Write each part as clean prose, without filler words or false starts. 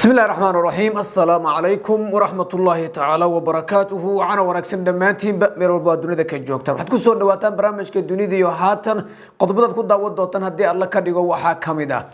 Bismi illahi raxmaan raxiim. Assalaamu calaykum waraxmat ullaahi tacaala wabarakaatuhu. Waxaana wanaagsan dhammaantiinba meel walba aad dunida ka joogtaan. Waxaad ku soo dhawaataan barnaamijka Dunida iyo Haatan. Qodobadaad ku daawan doontaan, haddii Alla ka dhigo, waxaa ka mid ah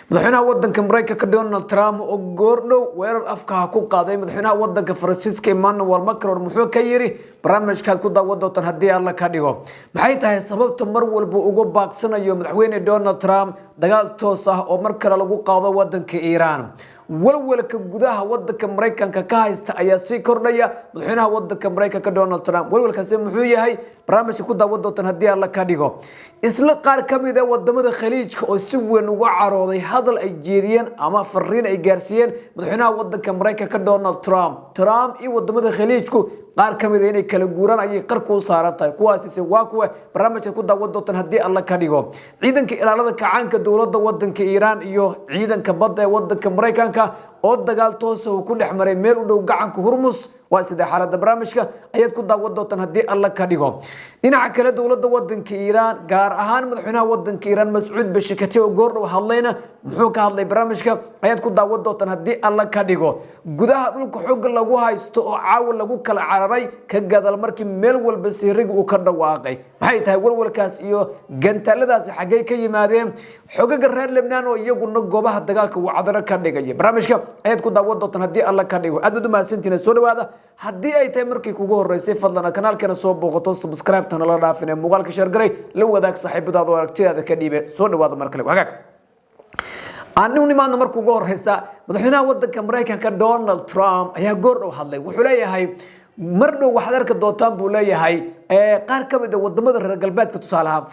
madaxweynaha wadanka Maraykanka Donald Trump oo goordhow weerar afkaha ku qaaday madaxweynaha wadanka Faransiiska Emmanuel Macron. Muxuu ka yiri? Barnaamijkaad ku daawan doontaan, haddii Alla ka dhigo. Maxay tahay sababta mar walba uga baaqsanayo madaxweyne Donald Trump dagaal toos ah oo mar kale lagu qaado wadanka Iiraan? Walwalka gudaha wadanka Maraykanka ka haysta ayaa sii kordhaya madaxweynaha wadanka Maraykanka Donald Trump. Walwalkaasi muxuu yahay? Barnaamijka ku daawan doontaan, haddii Alla ka dhigo. Isla qaar ka mid a wadamada Khaliijka oo si weyn uga carooday hadal ay jeediyeen ama fariin ay gaarsiiyeen madaxweynaha wadanka Maraykanka Donald Trump. Trump iyo wadamada Khaliijku qaar ka mid a inay kala guuraan ayay qarku u saaran tahay. Kuwaasise waa kuwa? Barnaamijka ku daawan doontaan, haddii Alla ka dhigo. Ciidanka ilaalada kacaanka dowladda wadanka Iiraan iyo ciidanka badda ee wadanka Maraykanka oo dagaal toosa uu ku dhex maray meel u dhow gacanka Hurmus, waa sidee xaalada? Barnaamijka ayaad ku daawan doontaan, haddii Alla ka dhigo. Dhinaca kale, dowladda wadanka Iiraan, gaar ahaan madaxweynaha wadanka Iiraan Mascuud Pezeshkian oo goordhow hadlayna, muxuu ka hadlay? Barnaamijka ayaad ku daawan doontaan, haddii Alla ka dhigo. Gudaha dhulka xooga lagu haysto oo caawa lagu kala cararay ka gadal markii meel walba siiriga uu ka dhawaaqay. Maxay tahay walwalkaas iyo gantaaladaasi? Xaggey ka yimaadeen? Xogaga reer Lebnaan oo iyaguna goobaha dagaalka uu cadaro ka dhigaya, barnaamijka ayaad ku daawan doontaan, haddii Alla ka dhigo. Aad baad umahadsantiina. Soo dhawaada. Haddii ay tahay markii kugu horeysay, fadlan kanaalkeena soo booqato, subscribe-tana la dhaafin ee muuqaalka share garay, la wadaag saaxiibadaada oo aragtidaada ka dhiibe. Soo dhawaada mar kale. Hagaag, aanu nimaadno. Marka ugu horeysa, madaxweynaha wadanka Maraykanka Donald Trump ayaa goor dhow hadlay. Wuxuu leeyahay, mar dhow waxaad arki doontaan, buu leeyahay, qaar ka mid a wadamada reer galbeedka. Tusaale ahaan,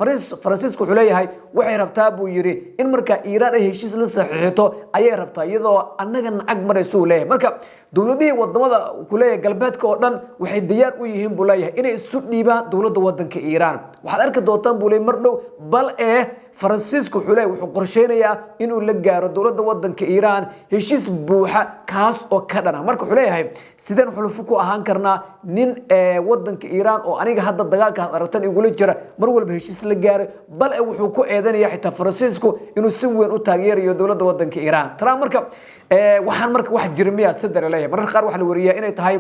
Faransiisku wuxuu leeyahay, waxay rabtaa, buu yidhi, in markaa Iiraan ay heshiis la saxiixito ayay rabtaa, iyadoo annagana ag marayso, uu leeyahay. Marka dowladihii wadamada kuleeyahay galbeedka oo dhan waxay diyaar u yihiin, buu leeyahay, inay isu dhiibaan dowladda wadanka Iiraan. Waxaad arki doontaan, buu leeyahay, mar dhow. Bal ee Faransiisku wuxuu leeyahay, wuxuu qorsheynayaa inuu la gaaro dowladda wadanka Iiraan heshiis buuxa, kaas oo ka dhana. Marka wuxuu leeyahay, sideen xulufo ku ahaan karnaa nin wadanka Iiraan oo aniga hadda dagaalkaas aragtan igula jira mar walba heshiis la gaaray? Bal wuxuu ku eedanaya xitaa Faransiisku inuu si weyn u taageerayo dowladda wadanka Iiraan. Trump marka waxaan marka wax jira miya sidare leeyahay? Mararka qaar waxaa la wariyaa inay tahay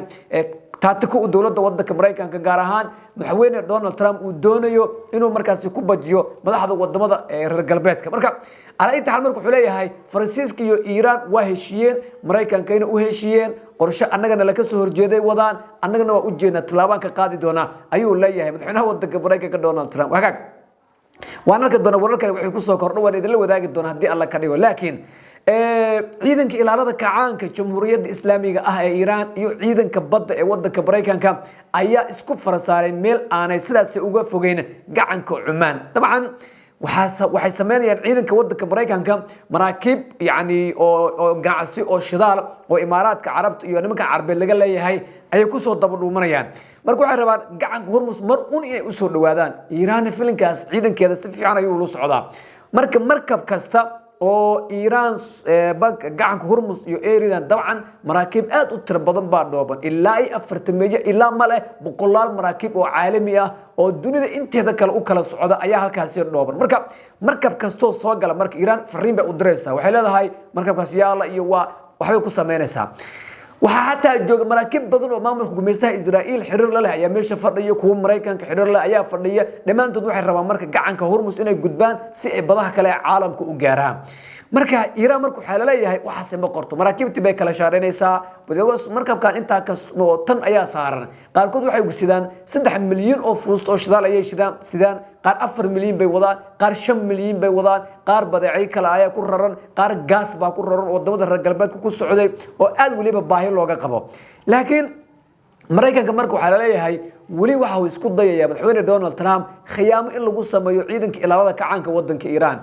taatiko uu dowladda wadanka Maraykanka, gaar ahaan madaxweyne Donald Trump, uu doonayo inuu markaasi ku bajiyo madaxda wadamada reer galbeedka. Marka calaa inta xaal, marka wuxuu leeyahay, Faransiiska iyo Iiraan waa heshiiyeen, Maraykankayna u heshiiyeen, qorshe annagana laka soo horjeeday wadaan, annagana waa ujeednaa, tallaabaan ka qaadi doonaa, ayuu leeyahay madaxweynaha wadanka Maraykanka Donald Trump. Hagaag, waan arki doonaa warar kale waxay kusoo kordho, waan idinla wadaagi doonaa, haddii Alla ka dhigo. Laakiin ciidanka ilaalada kacaanka Jamhuuriyadda Islaamiga ah ee Iiraan iyo ciidanka badda ee wadanka Maraykanka ayaa isku farasaaray meel aanay sidaasi uga fogeyn gacanka Cumaan. Dabcan waxay sameynayaan ciidanka wadanka Maraykanka maraakiib, yani oo ganacsi oo shidaal oo Imaaraadka Carabta iyo nimanka Carabeed laga leeyahay ayay kusoo daba dhuumanayaan. Marka waxay rabaan gacanka Hormus mar un inay usoo dhawaadaan. Iiraan filinkaas ciidankeeda si fiican ayuu ula socdaa. Marka markab kasta oo Iiraan gacanka Hormus iyo eridan, dabcan maraakiib aad u tiro badan baa dhooban, ilaa iyo afartameeyo ilaa male boqolaal maraakiib oo caalami ah oo dunida inteeda kale u kala socda ayaa halkaasi dhooban. Marka markab kastoo soo gala, marka Iiraan fariin bay u diraysaa. Waxay leedahay, markabkaas yaala iyo waa waxbay ku samaynaysaa. Waxaa xataa jooga maraakiib badan oo maamulka gumeystaha Israa'iil xiriir la leh ayaa meesha fadhiya, kuwa Maraykanka xiriir leh ayaa fadhiya. Dhammaantood waxay rabaan marka gacanka Hormus inay gudbaan si ay badaha kale ee caalamka u gaaraan. Marka Iiraan marka waxaa laleeyahay, waxaase ma qorto, maraakiibtii bay kala shaaraynaysaa. Markabkan intaa kas oo tan ayaa saaran. Qaarkood waxay sidaan 3 milyan oo fuust oo shidaal ayay sidaan sidaan, qaar 4 milyan bay wadaan, qaar 5 milyan bay wadaan, qaar badeecyo kale ayaa ku raran, qaar gaas baa ku raran oo wadamada reer galbeedka ku socday oo aad weliba baahi looga qabo. Laakiin Maraykanka marka waxaa laleeyahay, weli waxa uu isku dayaya madaxweyne Donald Trump khiyaamo in lagu sameeyo ciidanka ilaalada kacaanka wadanka Iiraan.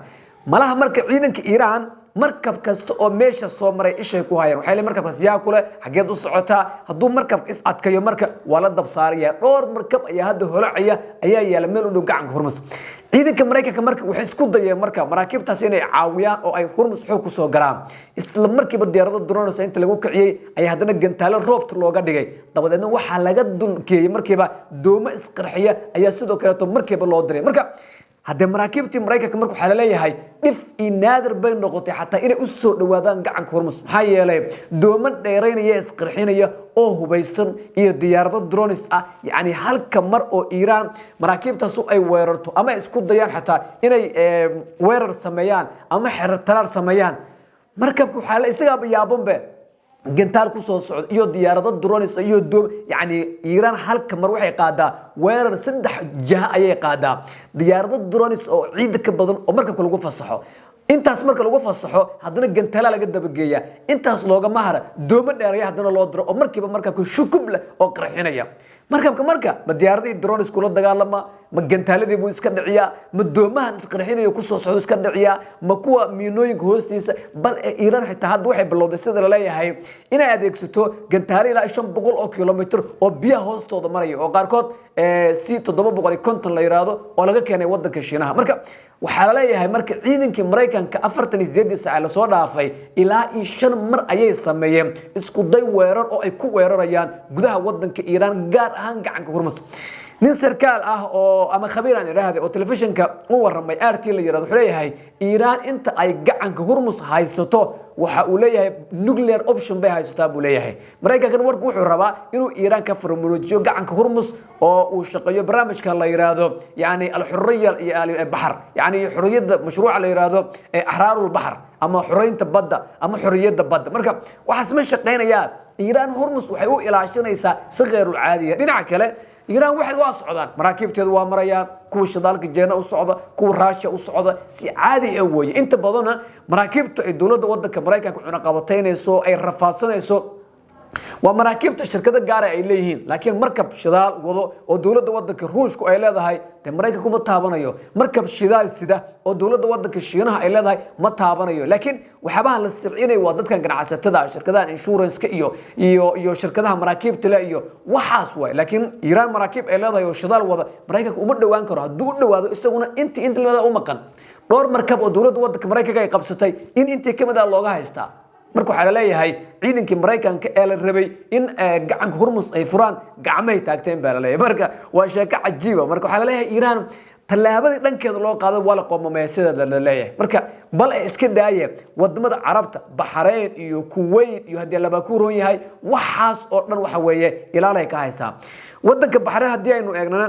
Malaha marka ciidanka Iiraan markab kasta oo meesha soo maray ishay ku hayaan. Waxay leeyihin, markabkaas yaa kule? Xageed u socotaa? Hadduu markabka is adkayo, marka waa la dab saaraya. Dhowr markab ayaa hadda holacaya ayaa yaala meel u dhow gacanka Hormus. Ciidanka Maraykanka marka waxay isku dayeen marka maraakiibtaas inay caawiyaan oo ay Hormus xoog kusoo galaan. Isla markiiba diyaarado drones inta lagu kiciyey ayaa haddana gantaalo roobta looga dhigay. Dabadeedna waxaa laga dulkeeyey markiiba doomo isqarxiya ayaa sidoo kaleeto markiiba loo diray. Marka Haddee maraakiibtii Maraykanka marka waxaa laleeyahay dhif iyo naadir bay noqotay xataa inay u soo dhowaadaan gacanka Hormus. Maxaa yeelay, dooman dheeraynaya, isqarxinaya oo hubaysan iyo diyaarado drones ah, yacni halka mar oo Iiraan maraakiibtaasu ay weerarto ama ay isku dayaan xataa inay weerar sameeyaan ama xerar talaar sameeyaan, markabka waxaa la isagaaba yaabanbe gantaal ku soo socda iyo diyaarado drones iyo doom. Yani Iiraan halka mar waxay qaadaa weerar saddex jaha ayay qaadaa: diyaarado drones oo ciida ka badan oo markabka lagu fasaxo, intaas marka lagu fasaxo haddana gantaala laga dabageeya, intaas loogama hara, doomo dheeraya haddana loo diro oo markiiba markabka shukub leh oo qarxinaya markabka. Marka ma diyaaradihii drones kula dagaalama, ma gantaaladii buu iska dhiciyaa, ma doomahan isqarxinayo kusoo socdo iska dhiciyaa, ma kuwa miinooyinka hoostiisa? Bal ee Iiraan xitaa hadda waxay bilowday, sida laleeyahay, inay adeegsato gantaalo ilaa 500 oo kilomitr oo biyaha hoostooda maraya, oo qaarkood si 750 la yiraahdo oo laga keenay wadanka Shiinaha. Marka waxaa laleeyahay marka ciidankii Maraykanka 48-dii saac lasoo dhaafay ilaa iyo shan mar ayay sameeyeen isku day weerar oo ay ku weerarayaan gudaha wadanka Iiraan, gaar ahaan gacanka Hormus. Nin sarkaal ah oo ama khabiir aan idhaahday oo telefishinka u waramay RT la yirahdo wuxuu leeyahay Iiraan inta ay gacanka Hormus haysato, waxa uu leeyahay, nuclear option bay haysataa buu leeyahay. Maraykankan warku wuxuu rabaa inuu Iiraan ka farmurujiyo gacanka Hormus oo uu shaqeeyo barnaamijka la yiraahdo yani alxuriya iyo baxar, yani xuriyadda, mashruuca la yiraahdo axraarul baxar ama xoreynta badda ama xoriyadda badda. Marka waxaas ma shaqeynayaa. Iiraan Hormus waxay u ilaashanaysaa si kheyrul caadiya. Dhinaca kale, Iiraan waxay waa socdaan, maraakiibteedu waa marayaan, kuwa shidaalka Jeena u socda, kuwa Raashiya u socda, si caadi ah weeye. Inta badanna maraakiibtu ay dowladda wadanka Maraykanka cunaqabataynayso, ay rafaadsanayso, waa maraakiibta shirkado gaara ay leeyihiin. Laakiin markab shidaal wado oo dowladda wadanka Ruushku ay leedahay dee Maraykanku ma taabanayo. Markab shidaal sida oo dowladda wadanka Shiinaha ay leedahay ma taabanayo. Laakiin waxyaabaha la sibcinaya waa dadkan ganacsatada, shirkadaha insurance-ka iyo shirkadaha maraakiibta le iyo waxaas waay. Laakiin Iiraan maraakiib ay leedahay oo shidaal wada Maraykanka uma dhowaan karo. Hadduu u dhowaado, isaguna intii inta lamida u maqan. Dhowr markab oo dowladda wadanka Maraykanka ay qabsatay in intii kamid ah looga haystaa. Marka waxaa laleeyahay ciidankii Maraykanka ee la rabay in gacanka Hormus ay furaan gacmahay taagteen baa laleeyahay. Marka waa sheeko cajiiba. Marka waxaa laleeyahay Iiraan tallaabadii dhankeeda loo qaado waa la qoomamaya sida la leeyahay. Marka bal ay iska daaye wadamada Carabta, Baxrayn iyo Kuwait iyo haddii laba ku roon yahay, waxaas oo dhan waxa weeye ilaalay ka haysaa. Wadanka Baxrayn haddii aynu eegnana,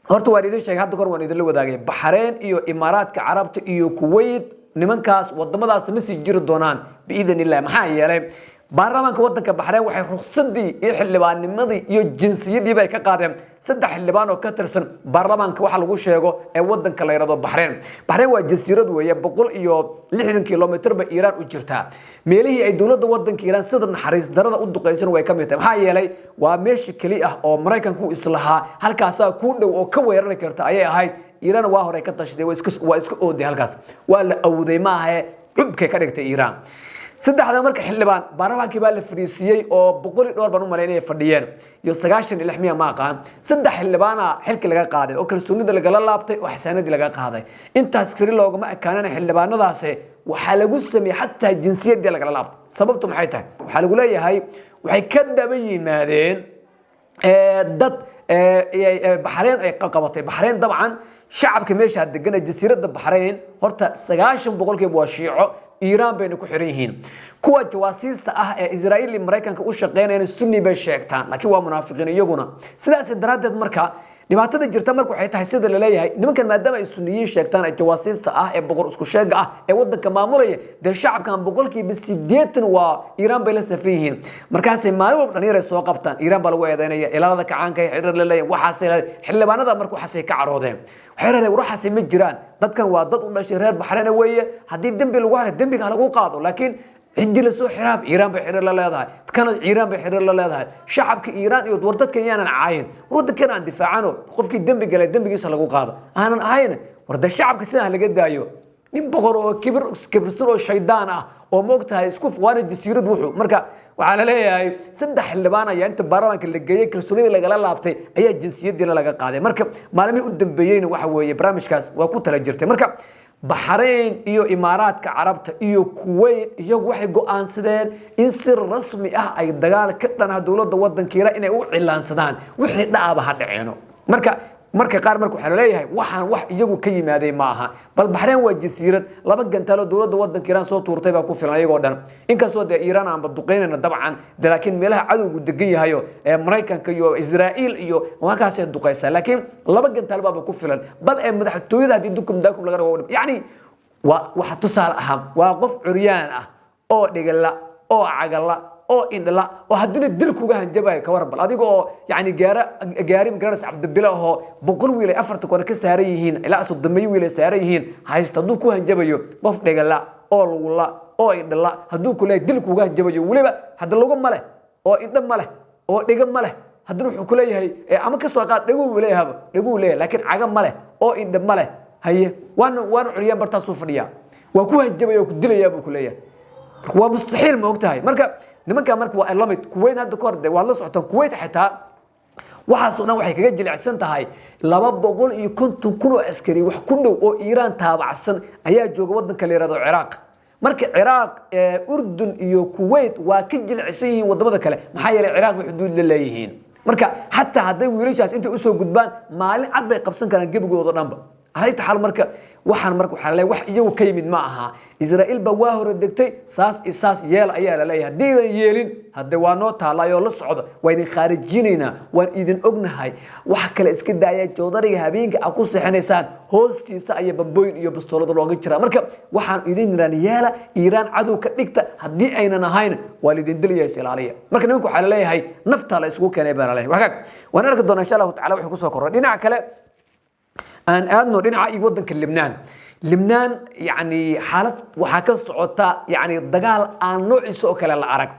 horta waan idin sheegay hadda kahor, waan idinla wadaagay, Baxrayn iyo Imaaraadka Carabta iyo Kuwait, nimankaas wadamadaas ma sii jiri doonaan biidn illah. Maxaa yeelay, baarlamaanka wadanka Baxrayn waxay ruksadii iyo xildhibaannimadii iyo jinsiyadii bay ka qaadeen saddex xildhibaan oo ka tirsan baarlamaanka waxa lagu sheego ee wadanka la yidhahdo Baxrayn. Baxrayn waa jasiirad weeye, 160 kilomitr ba Iiraan u jirtaa. Meelihii ay dowladda wadanka Iiraan sida naxariis darada u duqaysan way ka mid tahay. Maxaa yeelay, waa meesha keli ah oo Maraykanku islahaa halkaasaa kuu dhow oo ka weerari karta ayay ahayd. Iiraan waa horey ka tashaday, waa iska ooday halkaas, waa la awday maahae, cubkay ka dhigtay Iiraan. Saddexda marka xildhibaan baarlamaankii baa la fadhiisiiyey oo boqol iyo dhowr baan u malaynaya fadhiyeen iyo 96 miya, ma aqaan. Saddex xildhibaana xilki laga qaaday oo kalsoonida lagala laabtay oo xasaanadii laga qaaday. Intaas keli loogama ekaanana, xildhibaanadaasi waxaa lagu sameeyey xataa jinsiyadii lagala laabtay. Sababtu maxay tahay? Waxaa lagu leeyahay waxay ka daba yimaadeen dad Baxrayn ay qabatay. Baxrayn dabcan shacabka meesha degana jasiiradda Baxrayn horta 90% waa Shiico, Iiraan bayna ku xiran yihiin. Kuwa jawaasiista ah ee Israa'iil iyo Maraykanka u shaqeynayana Sunni bay sheegtaan, laakiin waa munaafiqiin iyaguna. Sidaas daraaddeed marka dhibaatada jirta marka waxay tahay, sida laleeyahay, nimankan maadaama ay Sunniyiin sheegtaan ee jawaasiista ah ee boqor isku sheega ah ee wadanka maamulaya, dee shacabkan 80% waa Iiraan bay la safan yihiin. Markaasay maalin walba dhalinyar ay soo qabtaan, Iiraan baa lagu eedeynaya, ilaalada kacaanka ay xiriir la leeyahin, waxaasay xildhibaanada. Marka waxaasay ka caroodeen, waxay rahdeen war waxaasay ma jiraan, dadkan waa dad u dhashay reer Baxreyn weeye, haddii dembi lagu haray dembiga ha lagu qaado. Laakiin ciddii lasoo xiraab Iiraan bay xiriir la leedahay, kana Iiraan bay xiriir la leedahay. Shacabka Iiraan iyo war dadkan yaanan caayin, war wadankan aan difaacano, qofkii dembi galay dembigiisa lagu qaado aanan ahayn. War de shacabka sidaan laga daayo. Nin boqor oo kibir kibirsan oo shaydaan ah oo moogtahay isku waana jasiirad wuxuu. Marka waxaa la leeyahay saddex xildhibaan ayaa inta baarlamaanka la geeyey, kalsoonidii lagala laabtay, ayaa jinsiyadiina laga qaaday. Marka maalmihii u dambeeyeyna waxa weeye barnaamijkaas waa ku tala jirtay. Marka Baxrayn iyo Imaaraadka Carabta iyo Kuwait iyagu waxay go'aansadeen in si rasmi ah ay dagaal ka dhan ah dowladda wadanka Iiraan inay u cilaansadaan, wixii dhacaba ha dhaceeno. Marka Marka qaar marka waxaa laleeyahay waxaan wax iyagu ka yimaaday ma aha. Bal Baxreen waa jasiirad, laba gantaalo dowladda wadanka Iiraan soo tuurtay baa ku filan ayagoo dhan, inkastoo dee Iiraan aanba duqeynayna dabcan de, laakiin meelaha cadowgu degan yahayo ee Maraykanka iyo Israa'iil iyo markaasay duqaysaa, laakiin laba gantaal baaba ku filan. Bal ee madaxtooyada haddii dukum daakum laga dhago, yacni waa waxa tusaale ahaa, waa qof curyaan ah oo dhigala oo cagala oo indhala oo haddana dil kuga hanjabayo. Ka waran bal adiga oo yani gaara gaari magaranaysa Cabdibile ahoo 100 wiil ay afarta kore ka saaran yihiin, ilaa 30 wiil ay saaran yihiin haysta, hadduu ku hanjabayo qof dhigala oo lugula oo indhala, hadduu ku leeyahay dil kuga hanjabayo, weliba hadda lugo ma leh oo indho ma leh oo dhiga ma leh, haddana wuxuu ku leeyahay, ama kasoo qaad dheguu leeyahaba, dheguu leeyahay laakiin caga ma leh oo indho ma leh, haye, waana curyaan, bartaasuu fadhiyaa, waa ku hanjabaya oo ku dilayaa buu ku leeyahay. Waa mustaxiil, ma og tahay? Marka nimanka marka waa lamid Kuwait hadda kahor de waad la socotaan. Kuwait xitaa waxaasoo dhan waxay kaga jilicsan tahay, 250,000 oo askari wax ku dhow oo Iiraan taabacsan ayaa jooga wadanka la yihahdo Ciraaq. Marka Ciraaq, Urdun iyo Kuwait waa ka jilicsan yihiin wadamada kale. Maxaa yeelay Ciraaq bay xuduud la leeyihiin. Marka xataa hadday wiilashaas intay usoo gudbaan, maalin cad bay qabsan karaan gebigooda dhanba. Alayta xaal marka waxaan marka waxaa laleeyahay wax iyagu ka yimid ma aha. Israa'iil baa waa hore degtay, saas iyo saas yeel ayaa la leeyahay. Haddaydan yeelin, hadde waa noo taalaayoo la socda, waa idin khaarijinaynaa, waan idin ognahay. Wax kale iska daaya, joodariga habeenka aad ku seexanaysaan hoostiisa ayaa bambooyin iyo bastoolada looga jiraa. Marka waxaan idin yiraan yeela, Iiraan cadow ka dhigta, haddii aynan ahayn waa laidin dilaya, is ilaaliya. Marka nimanka waxaa laleeyahay naftaa la isugu keenay baa laleeyahay. Wagaag, waan arki doonaa insha Allahu tacala wuxuu kusoo kordhay. Dhinaca kale aan aadno, dhinaca iyo wadanka Libnaan. Libnaan yani xaalad waxaa ka socota, yani dagaal aan noociisa oo kale la arag.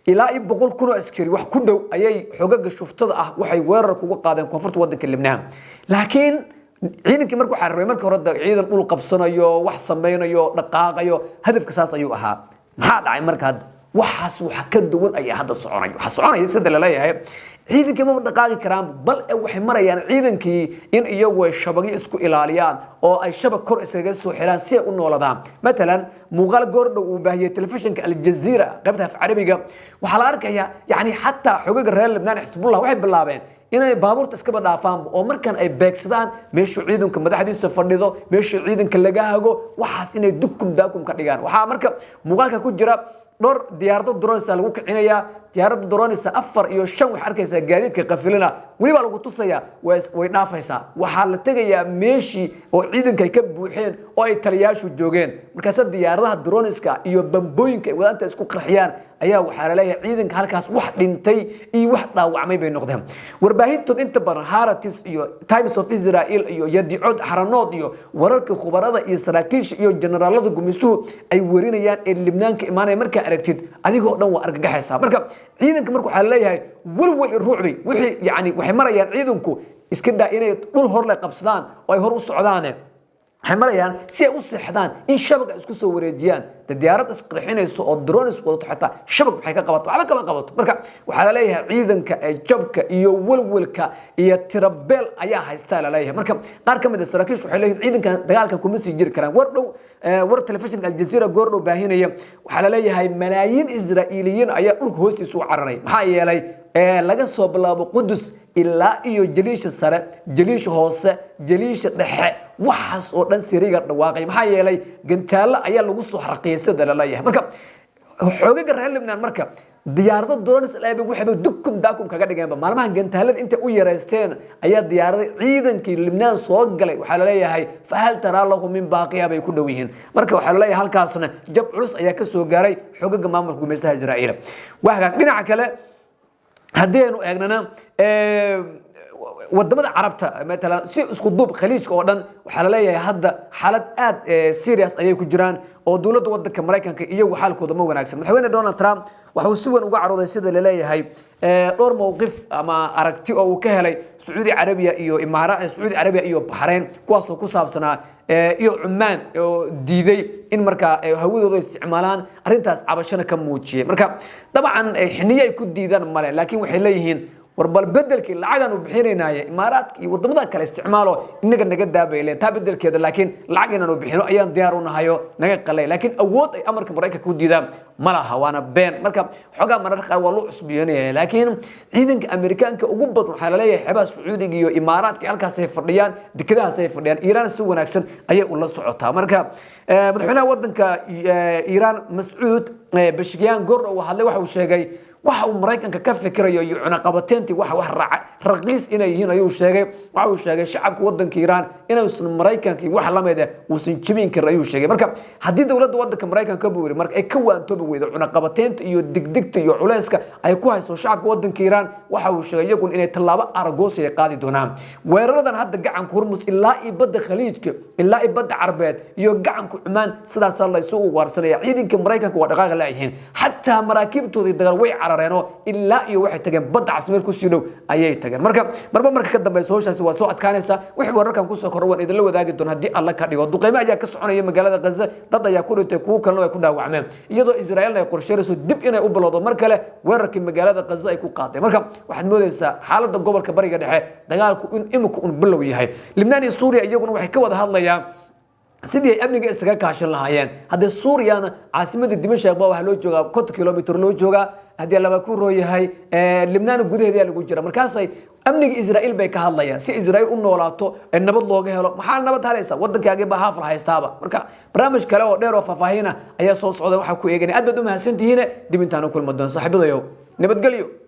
Ilaa iyo 100,000 oo askari wax ku dhow ayay xogaga shuftada ah waxay weerar kuga qaadeen koonfurta wadanka Libnaan. Laakiin ciidankii marka waxaa rabay marka hore ciidan dhul qabsanayo, wax samaynayo, dhaqaaqayo, hadafka saas ayuu ahaa. Maxaa dhacay marka hadda? Waxaas wax ka duwan ayaa hadda soconay. Waxaa soconaya sida laleeyahay ciidankii maba dhaqaaqi karaan, bal waxay marayaan ciidankii in iyagu ay shabagyo isku ilaaliyaan oo ay shabag kor iskaga soo xiraan si ay u nooladaan. Matalan muuqaal goordhow uu baahiyey telefishinka Aljazeera qaybta af Carabiga waxaa la arkayaa, yani xataa xogaga reer Libnaan, Xisbullah, waxay bilaabeen inay baabuurta iskaba dhaafaan oo markan ay beegsadaan meeshuu ciidanka madaxdiisa fadhido, meeshuu ciidanka laga hago, waxaas inay dukum daakum ka dhigaan. Waxaa marka muuqaalka ku jira dhowr diyaarado drones lagu kicinayaa. Diyaaradda drones afar iyo shan waxay arkaysaa gaadiidka qafilina, weli baa lagu tusayaa, way dhaafaysaa. Waxaa la tegayaa meeshii oo ciidanka ay ka buuxeen oo ay taliyaashu joogeen. Markaase diyaaradaha droneska iyo bambooyinka ay wadaanta isku qarxiyaan ayaa waxaa laleeyahay ciidanka halkaas wax dhintay iyo wax dhaawacmay bay noqdeen. Warbaahintood inta badan, Haaretz iyo Times of Israel iyo Yediot Ahronoth iyo wararka khubarada iyo saraakiisha iyo generaalada gumaystuhu ay warinayaan ee Libnaanka imaanaya, markaa aragtid adigoo dhan waa argagaxaysaa. Marka ciidanka marka waxaa laleeyahay welwel iyo ruucbi wixii, yani waxay marayaan ciidanku iska daa inay dhul horle qabsadaan oo ay hor u socdaane, waxay marayaan si ay u seexdaan in shabag ay isku soo wareejiyaan. De diyaarad isqarxinayso oo drones wadato xitaa shabag maxay ka qabato? Waxba kama qabato. Marka waxaa laleeyahay ciidanka ee jabka iyo welwelka iyo tirabeel ayaa haystaa laleeyahay. Marka qaar ka mid a saraakiishu waxay leeyihin ciidankan dagaalka kuma sii jiri karaan. War dhow, war telefishinka Aljazeera goor dhow baahinaya, waxaa laleeyahay malaayiin Israa'iiliyiin ayaa dhulka hoostiisa u cararay. Maxaa yeelay laga soo bilaabo Qudus ilaa iyo Jaliisha Sare, Jaliisha Hoose, Jaliisha Dhexe, waxaas oo dhan siriga dhawaaqay. Maxaa yeelay gantaallo ayaa lagu soo xarqiyay sida laleeyahay. Marka xoogaga reer Libnaan marka diyaarado drones laabay waxayba dukum daakum kaga dhigeenba maalmahan gantaalada intay u yareysteen ayaa diyaarada ciidankii Libnaan soo galay. Waxaa laleeyahay fahal taraa lahu min baaqiya bay ku dhow yihiin. Marka waxaa laleeyahay halkaasna jab culus ayaa ka soo gaaray xoogaga maamulka gumaystaha Israa'iil. Waxaa dhinaca kale haddii aynu eegnana wadamada Carabta, matalan si isku duub Khaliijka oo dhan, waxaa laleeyahay hadda xaalad aad serious ayay ku jiraan oo dowladda wadanka Maraykanka iyagu xaalkooda ma wanaagsan. Madaxweyne Donald Trump waxa uu si weyn uga carooday sida laleeyahay dhowr mowqif ama aragti oo uu ka helay Sacuudi Carabiya iyo Imaara, Sacuudi Carabiya iyo Baxrayn, kuwaasoo ku saabsanaa iyo Cumaan oo diiday in markaa hawadooda isticmaalaan, arrintaas cabashana ka muujiyey. Marka dabcan xiniyo ay ku diidaan male, laakiin waxay leeyihiin war War bal bedelkii lacagaan u bixinaynaaye, Imaaraadka iyo wadamada kale isticmaalo, inaga naga daabayleen taa bedelkeeda, laakiin lacag inaanu bixino ayaan diyaar u nahayo, naga qalay. Laakiin awood ay amarka Maraykanka ku diidaan ma laha, waana been. Marka xoogaa mararka qaar waa loo cusbiyoonaya, laakiin ciidanka Amerikaanka ugu badan waxaa laleeyahay xeebaha Sacuudiga iyo Imaaraadka halkaasay fadhiyaan, dekedahaasay fadhiyaan. Iiraan si wanaagsan ayay ula socotaa. Marka madaxweynaha wadanka Iiraan, Mascuud Pezeshkian, goor uu hadlay waxa uu sheegay waxa uu Maraykanka ka fikirayo iyo cunaqabateyntii waxa wax raqiis inay yihiin ayuu sheegay. Waxa uu sheegay shacabka wadanka Iiraan inuusan Maraykanka iyo wax lamid ah uusan jebin karin ayuu sheegay. Marka haddii dowladda wadanka Maraykanka, buu yiri, marka ay ka waantoobi weydo cunaqabateynta iyo degdegta iyo culayska ay ku hayso shacabka wadanka Iiraan, waxa uu sheegay iyaguna inay tallaabo aragoosi ay qaadi doonaan. Weeraradan hadda gacanka Hormus ilaa iyo badda Khaliijka ilaa iyo badda Carbeed iyo gacanka Cumaan sidaasaa laysu ugaarsanaya. Ciidanka Maraykanka waa dhaqaaqa laayihiin, xataa maraakiibtoodii dagaal way carareenoo ilaa iyo waxay tageen badda Cas, meel kusii dhow ayay tageen. Marka marba marka ka dambeysa hawshaasi waa soo adkaanaysa. Wixii wararkan kusoo kordha waan idinla wadaagi doona haddii Alla ka dhigo. Duqeymo ayaa ka soconaya magaalada Gaza, dad ayaa ku dhintay, kuwo kalena way ku dhaawacmeen, iyadoo Israa'iilna ay qorsheynayso dib inay u bilowdo mar kale weerarkii magaalada Gaza ay ku qaaday. Marka waxaad moodaysaa xaaladda gobolka Bariga Dhexe dagaalku in imika un bilow yahay. Libnaan iyo Suuriya iyaguna waxay ka wada hadlayaan sidii ay amniga isaga kaashan lahaayeen. Haddee Suuriyana caasimadda Dimashaq ba waxaa loo joogaa 50 kilomitr loo joogaa, haddii laba ku roo yahay Libnaan gudaheeda lagu jira. Markaasay amniga Israa'iil bay ka hadlayaan, si Israa'iil u noolaato ee nabad looga helo. Maxaa nabad halaysa? Waddankaagii baa haafal haystaaba. Marka barnaamij kale oo dheer oo faahfaahina ayaa soo socda, waxaa ku eeganaya. Aad baad u mahadsantihiine, dib intaan u kulma doon, saaxiibadayow, nabadgelyo.